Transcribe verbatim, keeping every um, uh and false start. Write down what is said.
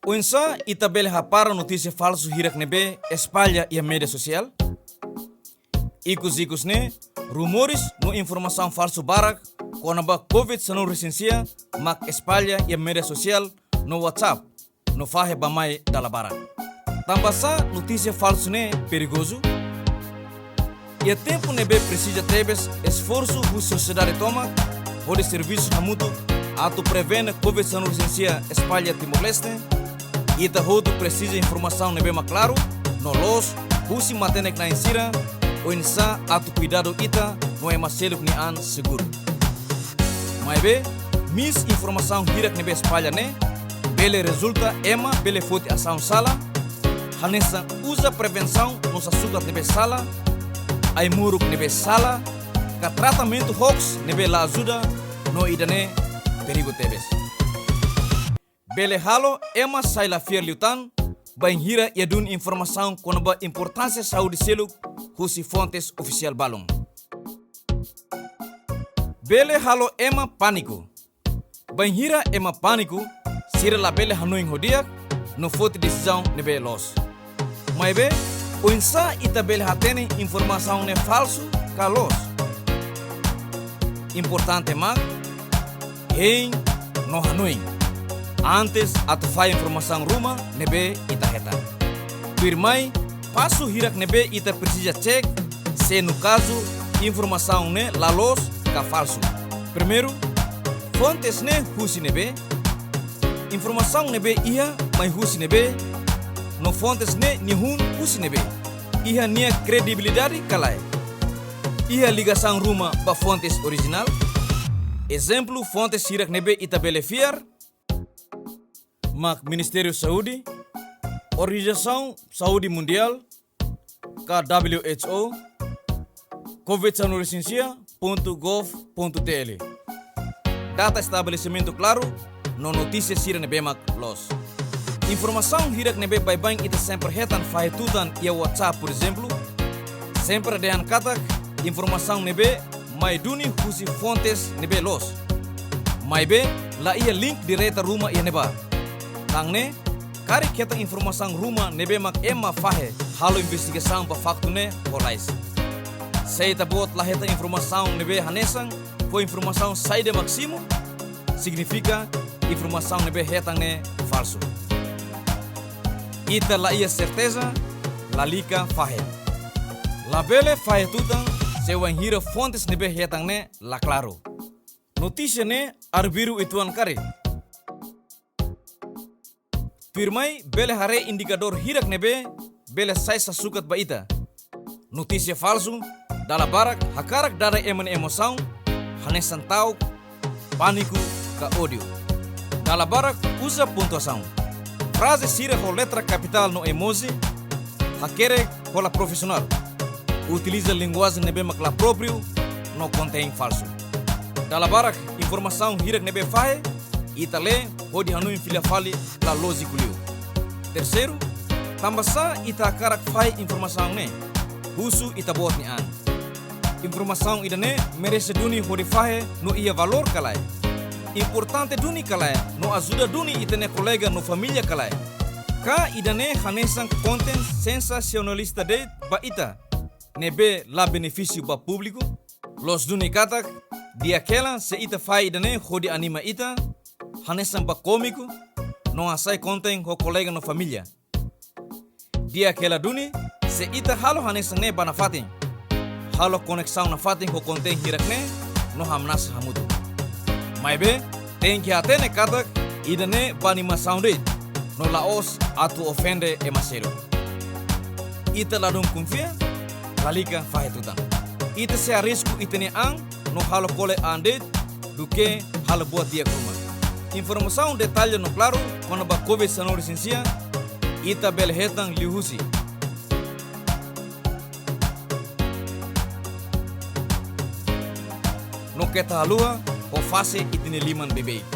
Oinsá ita bele hapara notísia falsu hirak ne'ebé espalla iha média sosiál? Ikus-ikus ne'e, rumores no informasaun falsu barak kona-ba covid sanulu-resin-sia mak espalla iha média sosiál no WhatsApp, no fahe bá-mai dala barak. Tanbasá notísia falsu ne'e perigozu? Iha tempu ne'ebé presiza tebes esforsu husi sosiedade tomak hodi servisu hamutuk atu prevene covid sanulu-resin-sia espalla Timor-Leste, ita hotu presiza informasaun ne'ebé mak klaru no loos husi matenek-na'in sira, oinsá atu kuidadu ita no ema seluk nia an seguru. Maibé, misinformasaun hirak ne'ebé espalla ne'e bele rezulta ema bele foti asaun sala, hanesan uza prevensaun no sasukat ne'ebé sala, ai-moruk ne'ebé sala, ka tratamentu hoax ne'ebé la ajuda, no ida-ne'e perigu tebes. Bele halo ema sai la fiar liután bainhira iha duni informasaun kona-ba importánsia saúde seluk husi fontes ofisiál balun. Bele halo ema pániku. Bainhira ema pániku, sira labele hanoin ho di'ak no foti desizaun ne'ebé loos. Maibé, oinsá ita bele hatene informasaun ne'e falsu ka loos? Importante mak hein no hanoin antes atu fahe informasaun ruma ne'ebé ita hetan. Tuirmai, pasu hirak ne'ebé ita presiza cek se no kazu informasaun ne'e la loos ka falsu. Primeiru, fontes ne'e husi ne'ebé? Informasaun ne'ebé iha mai husi ne'ebé? No fontes ne'e nia hun husi ne'ebé? Iha nia kredibilidade ka lae? Iha ligasaun ruma ba fontes orijinál? Ezemplu fontes hirak ne'ebé ita bele fiar mak Ministériu Saúde, Organizasaun Saúde Mundiál, ka W H O, covid sanulu-resin-sia pontu gov pontu T L. Data estabelesimentu klaru no notísia sira ne'ebé mak loos. Informasaun hirak ne'ebé baibain ita sempre hetan fahe tutan iha WhatsApp, por ezemplu, sempre dehan katak informasaun ne'ebé mai duni husi fontes ne'ebé loos. Maibé, la iha link direta ruma iha ne'ebá. Tan ne'e, karik hetan informasaun ruma ne'ebé mak ema fahe, halo investigasaun ba faktu ne'e ho lalais. Se ita-boot la hetan informasaun ne'ebé hanesan, fó informasaun saida mak simu, signifika informasaun ne'ebé hetan ne'e falsu. Ita la iha serteza, lalika fahe. Labele fahe tutan se wainhira fontes ne'ebé hetan ne'e la klaru. Notísia ne'e arbiru uitoan karik? Tuirmai bele haree indikadór hirak ne'ebé bele sai sasukat ba ita. Notísia falsu dala barak hakarak dada ema nia emosaun, hanesan ta'uk, pániku, ka ódiu. Dala barak uza pontuasaun, fraze sira ho letra kapitál no emoji, hakerek ho la profisionál, utiliza linguajen ne'ebé mak la própriu no kontein falsu. Dala barak informasaun hirak ne'ebé fahe, ita lee hodi hanoin fila fali la lójiku liu. Terseiru, tanbasá ita hakarak fahe informasaun ne'e? Husu ita-boot nia an. Informasaun ida-ne'e merese duni hodi fahe no iha valór ka lae? Importante duni ka lae no ajuda duni ita-nia kolega no família ka lae? Ka ida-ne'e hanesan konten sensasionalista de'it ba ita, ne'ebé la benefísiu ba públiku? Loos duni katak, di'ak hela se ita fahe ida-ne'e hodi anima ita, hanesan ba kómiku, no hasai konten ho kolega no família. Di'ak hela duni se ita halo hanesan ne'e ba nafatin, halo koneksaun nafatin ho konten hirak ne'e, no hamnasa hamutuk. Maibé, tenke hatene katak ida-ne'e ba animasaun de'it, no la'ós atu ofende ema seluk. Ita ladún konfia, lalika fahe tutan. Ita sei arrisku ita-nia an no halo kole an de'it duké halo buat di'ak ruma. Informasaun detalle no klaru kona-ba covid sanulu-resin-sia, ita bele hetan liuhusi. No keta haluha ho fase ita-nia liman beibeik.